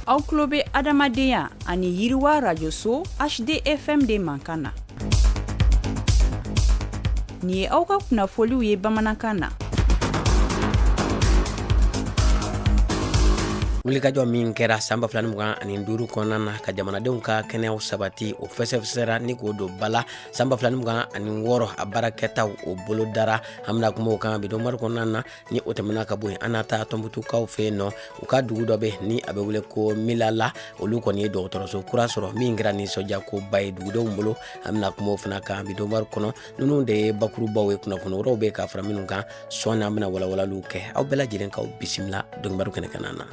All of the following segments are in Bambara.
Aw tulo bɛ adamadenya ani yiriwa rajoso HDFM de mankan na. Nin ye aw ka kunnafoliw ye bamanankan na. Wulikajɔ min kɛra san 2025 kɔnɔna na ka jamanadenw ka kɛnɛyaw sabati, o fɛsɛfɛsɛra ni k'o don ba la. San 2026 a baarakɛtaw, o bolodara. An bɛna kuma o kan bi donkibaru kɔnɔna na. Ni o tɛmɛna ka bɔ yen, an na taa Tɔnbutukaw fɛ yen nɔ. U ka dugu dɔ bɛ ni a bɛ wele ko Milala. Olu kɔni ye dɔgɔtɔrɔso kura sɔrɔ min kɛra nisɔndiyakoba ye dugudenw bolo. An bɛna kuma o fana kan bi donkibaru kɔnɔ. Ninnu de ye bakurubaw ye. Kunnafoni wɛrɛw bɛ ka fara minnu kan sɔɔni, an bɛna walawalaliw kɛ. Aw bɛɛ lajɛlen k'aw bisimila donkibaru kɛnɛ kan na.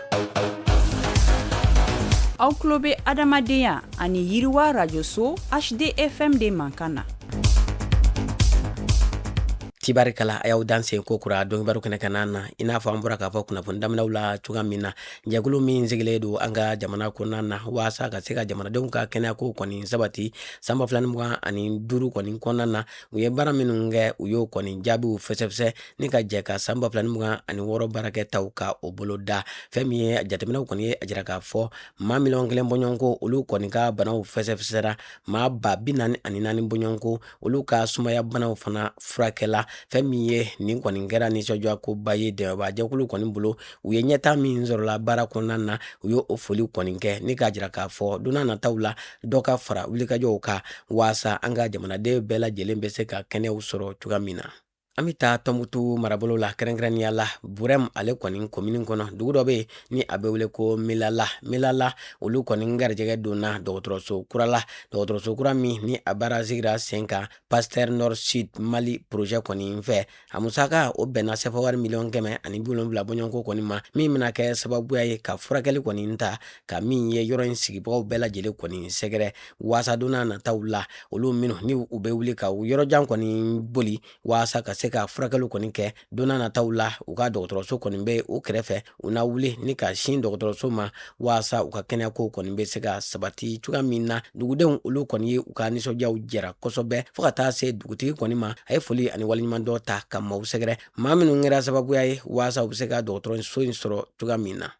Aw tulo bɛ adamadenya ani yiriwa rajoso HDFM de mankan na. Tibarikala, a y'aw danse ko kura donkibaru kɛnɛ kan na. I n'a fɔ an bɔra k'a fɔ kunnafoni daminɛw la cogoya min na, jɛkulu min sigilen don an ka jamana kɔnɔna na waasa ka se ka jamanadenw ka kɛnɛyako kɔni sabati san 2025 kɔni kɔnɔna na, u ye baara minnu kɛ, u y'o kɔni jaabiw fɛsɛfɛsɛ ni ka jɛ ka san 2026 baarakɛtaw ka o boloda. Fɛn min ye jateminɛw kɔni ye a jira k'a fɔ maa 1 miliyɔn bɔɲɔgɔnko, olu kɔni ka banaw fɛsɛfɛsɛra. Maa 44,000 bɔɲɔgɔnko, olu ka sumaya banaw fana furakɛla. Fɛn min ye nin kɔni kɛra nisɔndiyakoba ye dɛmɛbaajɛkulu kɔni bolo. U ye ɲɛtaa min sɔrɔla baara kɔnɔna na, u ye o foli kɔni kɛ ni k'a jira k'a fɔ don nataw la, dɔ ka fara wulikajɔw kan waasa an ka jamanaden bɛɛ lajɛlen bɛ se ka kɛnɛyaw sɔrɔ cogoya min na. An bɛ taa Tɔnbutu marabolo la, kɛrɛnkɛrɛnnenya la Burɛm ale kɔni komini kɔnɔ. Dugu dɔ bɛ yen ni a bɛ wele ko Milala. Milala, olu kɔni garijɛgɛ donna dɔgɔtɔrɔso kura la, dɔgɔtɔrɔso kura min ni a baara sigira sen kan Pasteur Nord Sud Mali projet kɔni fɛ. A musaka, o bɛnna sefa wari 170 miliyɔn bɔɲɔgɔnko kɔni ma, min bɛna kɛ sababuya ye ka furakɛli kɔni ta ka min ye yɔrɔ in sigibagaw bɛɛ lajɛlen kɔni sɛgɛrɛ, waasa don nataw la, olu minnu ni u bɛ wuli ka yɔrɔjan kɔni boli waasa ka se ka furakɛliw kɔni kɛ, don nataw la, u ka dɔgɔtɔrɔso kɔni bɛ u kɛrɛfɛ, u na wuli ni ka sin dɔgɔtɔrɔso ma waasa u ka kɛnɛyako kɔni bɛ se ka sabati cogoya min na. Dugudenw, olu kɔni ye u ka nisɔndiyaw jira kosɛbɛ fo ka taa se dugutigi kɔni ma. A ye foli ani waleɲumandɔn ta ka maaw sɛgɛrɛ, maa minnu kɛra sababuya ye waasa u bɛ se ka dɔgɔtɔrɔso in sɔrɔ cogoya min na.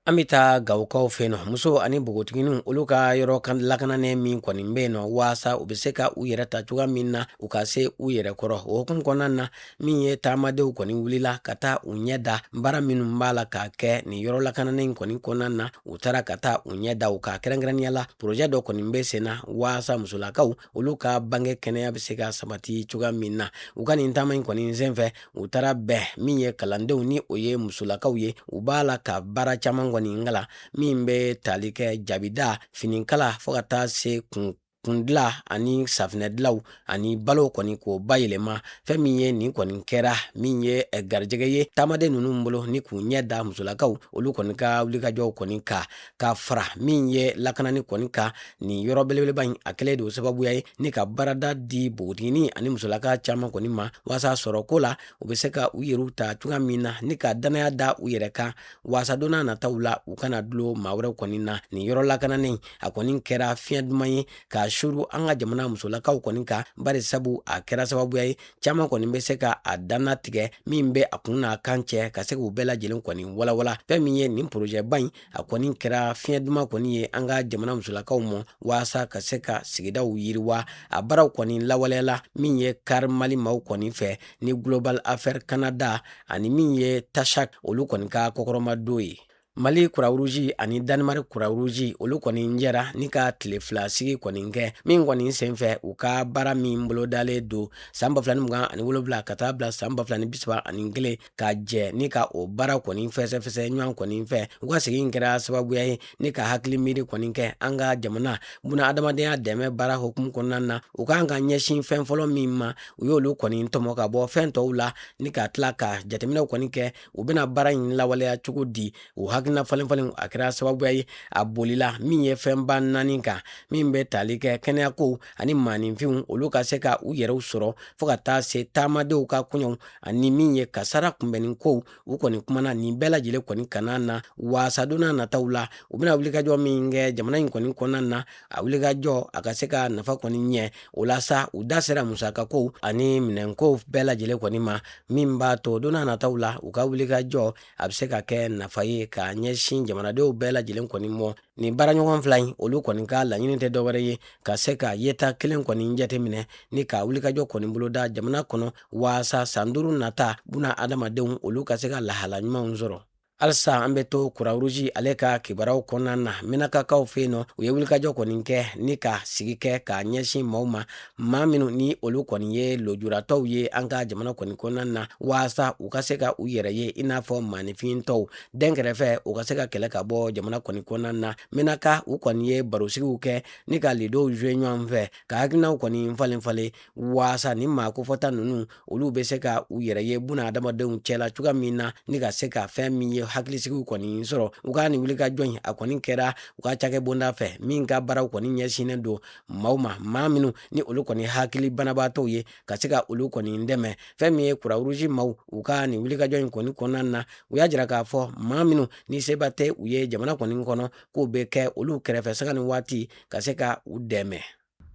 An bɛ taa Gawokaw fɛ yen nɔ. Muso ani npogotigininw, olu ka yɔrɔ lakananen min kɔni bɛ yen nɔ waasa u bɛ se ka u yɛrɛ ta cogoya min na, u ka se u yɛrɛ kɔrɔ, o hukumu kɔnɔna na, min ye taamadenw kɔni wulila ka taa u ɲɛ da baara minnu b'a la k'a kɛ nin yɔrɔ lakananen kɔni kɔnɔna na. U taara ka taa u ɲɛ da u kan, kɛrɛnkɛrɛnnenya la projet dɔ kɔni bɛ sen na waasa musolakaw, olu ka bange kɛnɛya bɛ se ka sabati cogoya min na. U ka nin taama in kɔni senfɛ, u taara bɛn min ye kalandenw ni o ye musolakaw ye, u b'a la ka baara caman kɔni kalan min bɛ tali kɛ jabida, finikala, fo ka taa se kun kundila ani safinɛdilaw ani balo kɔni k'o bayɛlɛma. Fɛn min ye nin kɔni kɛra min ye garijɛgɛ ye taamaden ninnu bolo ni k'u ɲɛ da musolakaw, olu kɔni ka wulikajɔw kɔni kan, ka fara min ye lakanani kɔni kan. Nin yɔrɔ belebeleba in, a kɛlen don sababuya ye ni ka baarada di npogotiginin ani musolaka caman kɔni ma, waasa sɔrɔ ko la, u bɛ se ka u yɛrɛw ta cogoya min na ni ka dannaya da u yɛrɛ kan, waasa don n'a nataw la, u kana dulon maa wɛrɛw kɔni na. Nin yɔrɔ lakananen, a kɔni kɛra fiɲɛ duman ye k'a suru an ka jamana musolakaw kɔni kan, bari sabu a kɛra sababuya ye caman kɔni bɛ se ka a dannatigɛ min bɛ a kun n'a kan cɛ, ka se k'u bɛɛ lajɛlen kɔni walawala. Fɛn min ye nin porozɛba in, a kɔni kɛra fiɲɛ duman kɔni ye an ka jamana musolakaw ma waasa ka se ka sigidaw yiriwa. A baaraw kɔni lawaleyala min ye CARE Mali maaw kɔni fɛ ni Global Affairs Canada ani min ye Tashak, olu kɔni ka kɔkɔrɔmadon ye. Mali Croix-Rouge ani Danemark Croix-Rouge, olu kɔni jɛra ni ka tile 2 sigi kɔni kɛ min kɔni senfɛ, u ka baara min bolodalen don san 2027 ka taa bila san 2031, ka jɛ ni ka o baara kɔni fɛsɛfɛsɛ ɲɔgɔn kɔni fɛ. U ka sigi in kɛra sababuya ye ni ka hakili miiri kɔni kɛ an ka jamana buna adamadenya dɛmɛ baara hukumu kɔnɔna na, u kan ka ɲɛsin fɛn fɔlɔ min ma. U y'olu kɔni tɔmɔ ka bɔ fɛn tɔw la ni ka tila ka jateminɛw kɔni kɛ, u bɛna baara in lawaleya cogo di. U hakilina falen falen, a kɛra sababuya ye a bolila min ye fɛnba naani kan, min bɛ tali kɛ kɛnɛyakow ani maaninfinw, olu ka se ka u yɛrɛw sɔrɔ, fo ka taa se taamadenw ka kɔɲɔw ani min ye kasara kunbɛnni kow. U kɔni kumana nin bɛɛ lajɛlen kɔni kana na waasa don n'a nataw la, u bɛna wulikajɔ min kɛ jamana in kɔni kɔnɔna na, a wulikajɔ a ka se ka nafa kɔni ɲɛ. O la sa, u da sera musakakow ani minɛnkow bɛɛ lajɛlen kɔni ma, min b'a to don n'a nataw la, u ka wulikajɔ a bɛ se ka kɛ nafa ye ka ɲɛsin jamanadenw bɛɛ lajɛlen kɔni mɔ. Nin baaraɲɔgɔn fila in, olu kɔni ka laɲini tɛ dɔwɛrɛ ye ka se ka yeta kelen kɔni jateminɛ ni ka wulikajɔ kɔni boloda jamana kɔnɔ, waasa san 5 nata buna adamadenw olu ka se ka lahala ɲumanw sɔrɔ. Halisa an bɛ to Croix-Rouge ale ka kibaruyaw kɔnɔna na. Menakakaw fɛ yen nɔ, u ye wulikajɔ kɔni kɛ ni ka sigi kɛ k'a ɲɛsin maaw ma, maa minnu ni olu kɔni ye lujuratɔw ye an ka jamana kɔni kɔnɔna na, waasa u ka se ka u yɛrɛ ye i n'a fɔ maaninfin tɔw dɛnkɛrɛfɛ, u ka se ka kɛlɛ ka bɔ jamana kɔni kɔnɔna na. Menaka u kɔni ye barosigiw kɛ ni ka lidow jouer ɲɔgɔn fɛ, ka hakilinaw kɔni falen falen, waasa ni maa kofɔta ninnu olu bɛ se ka u yɛrɛ ye buna adamadenw cɛla cogoya min na, ni ka se ka fɛn min ye hakilisigiw kɔni sɔrɔ. U ka nin wulikajɔ in, a kɔni kɛra u ka cakɛbonda fɛ min ka baaraw kɔni ɲɛsinnen don maaw ma, maa minnu ni olu kɔni hakili banabaatɔw ye, ka se ka olu kɔni dɛmɛ. Fɛn min ye Croix-Rouge maaw u ka nin wulikajɔ in kɔni kɔnɔna na, u y'a jira k'a fɔ maa minnu ni seba tɛ u ye jamana kɔni kɔnɔ, k'o bɛ kɛ olu kɛrɛfɛ sanga ni waati ka se ka u dɛmɛ.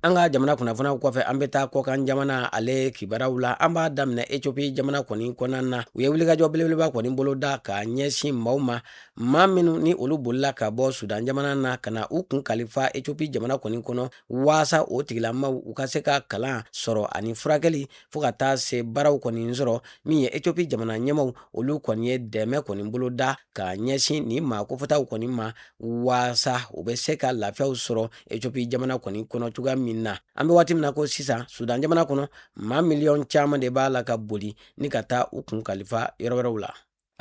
An ka jamana kunnafoniyaw kɔfɛ, an bɛ taa kɔkan jamana ale kibaruyaw la. An b'a daminɛ Ethiopie jamana kɔni kɔnɔna na. U ye wulikajɔ belebeleba kɔni boloda ka ɲɛsin maaw ma, maa minnu ni olu bolila ka bɔ Sudan jamana na ka na u kun kalifa Ethiopie jamana kɔni kɔnɔ, waasa o tigilamaw u ka se ka kalan sɔrɔ ani furakɛli fo ka taa se baaraw kɔni sɔrɔ. Min ye Ethiopie jamana ɲɛmaw, olu kɔni ye dɛmɛ kɔni boloda ka ɲɛsin nin maa kofɔtaw kɔni ma, waasa u bɛ se ka lafiyaw sɔrɔ Ethiopie jamana kɔni kɔnɔ cogoya min na. An bɛ waati min na ko sisan, Sudan jamana kɔnɔ, maa miliyɔn caman de b'a la ka boli ni ka taa u kun kalifa yɔrɔ wɛrɛw la.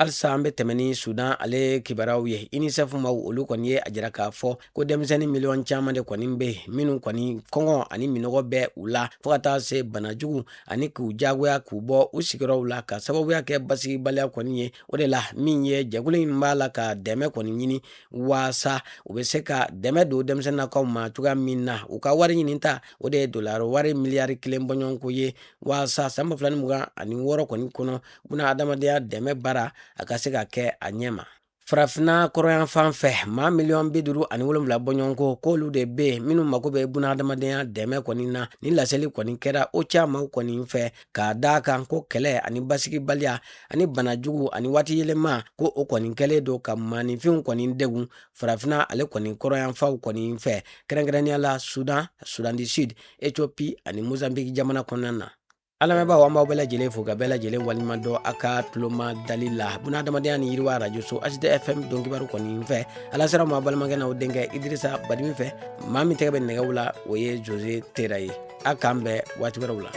Halisa an bɛ tɛmɛ ni Sudan ale kibaruyaw ye. UNICEF maaw olu kɔni ye a jira k'a fɔ ko denmisɛnnin miliyɔn caman de kɔni bɛ yen minnu kɔni kɔngɔ ani minɔgɔ bɛ u la, fo ka taa se banajugu ani k'u jagoya k'u bɔ u sigiyɔrɔw la ka sababuya kɛ basigibaliya kɔni ye. O de la min ye jɛkulu in b'a la ka dɛmɛ kɔni ɲini waasa u bɛ se ka dɛmɛ don denmisɛnninnakaw ma cogoya min na. U ka wari ɲinita, o de ye dolari wari miliyari 1 bɔɲɔgɔnko ye, waasa san 2026 kɔni kɔnɔ buna adamadenya dɛmɛ baara a ka se ka kɛ a ɲɛ ma. Farafinna kɔrɔyan fan fɛ, maa miliyɔn 57 bɔɲɔgɔnko k'olu de bɛ yen minnu mako bɛ buna adamadenya dɛmɛ kɔni na. Nin laseli kɔni kɛra OCHA maaw kɔni fɛ, k'a d'a kan ko kɛlɛ ani basigibaliya ani banajugu ani waati yɛlɛma ko o kɔni kɛlen don ka maaninfinw kɔni degun farafinna ale kɔni kɔrɔyanfanw kɔni fɛ, kɛrɛnkɛrɛnnenya la Sudan, Sudan du Sud, Ethiopie ani Mozambique jamana kɔnɔna na. An lamɛnbaaw, an b'aw bɛɛ lajɛlen fo ka bɛɛ lajɛlen waleɲuman dɔn a ka tuloma dali la buna adamadenya ni yiriwa arajoso HDFM don kibaru kɔni fɛ. Ala sera ma balimakɛ n'aw denkɛ Idirisa Badimi fɛ. Maa min tɛgɛ bɛ nɛgɛw la, o ye Jose Tera ye. A k'an bɛn waati wɛrɛw la.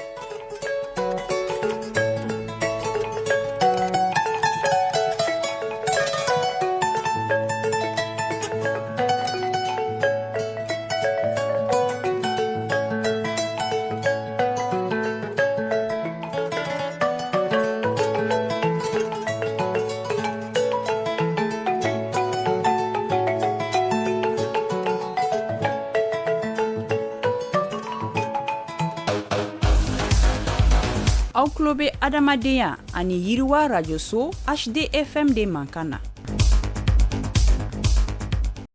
Aw tulo bɛ adamadenya ani yiriwa rajoso HDFM de mankan na.